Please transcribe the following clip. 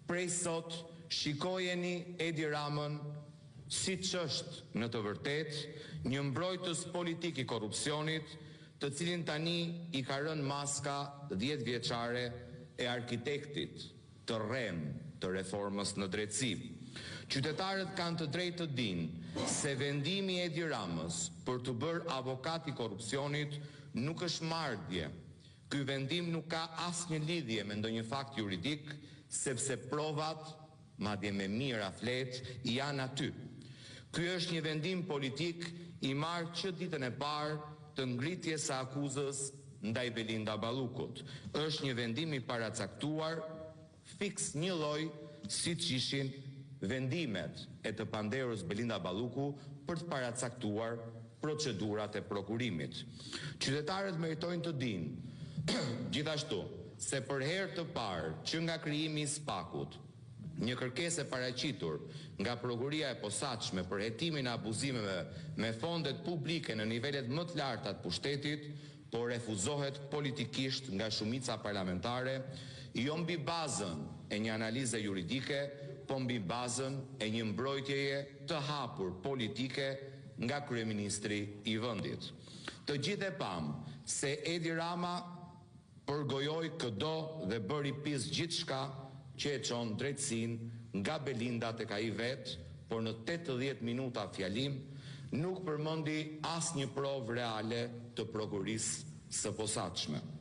Prej sot shikojeni Edi Ramën siç është në të vërtetë, një mbrojtës politik i korrupsionit, të cilin tani i ka rënë maska dhjetëvjeçare e arkitektit të rremë të reformës në drejtësi. Qytetarët kanë të drejtë të dinë se vendimi i Edi Ramës për t'u bërë avokat i korrupsionit nuk është marrë dje. Ky vendim nuk ka asnjë lidhje me ndonjë fakt juridik, sepse provat, madje me mijëra fletë, janë aty. Ky është një vendim politik i marrë që ditën e parë të ngritjes së akuzës ndaj Belinda Ballukut. Është një vendim i paracaktuar, fiks njëlloj siç ishin vendimet e të pandehurës Belinda Balluku për të paracaktuar procedurat e prokurimit. Qytetarët meritojnë të dinë, gjithashtu, se për herë të parë që nga krijimi i SPAK-ut, një kërkesë e paraqitur nga Prokuroria e Posaçme për hetimin e abuzimeve me fondet publike në nivelet më të larta të pushtetit, po refuzohet politikisht nga shumica parlamentare, jo mbi bazën e një analize juridike, po mbi bazën e një mbrojtjeje të hapur politike nga kryeministri i vendit. Të gjithë e pamë se Edi Rama përgojoi këdo dhe bëri pis gjithçka që e çon drejtësinë nga Belinda tek ai vetë, por në 80 minuta fjalim nuk përmendi asnjë provë reale të Prokurorisë së Posaçme.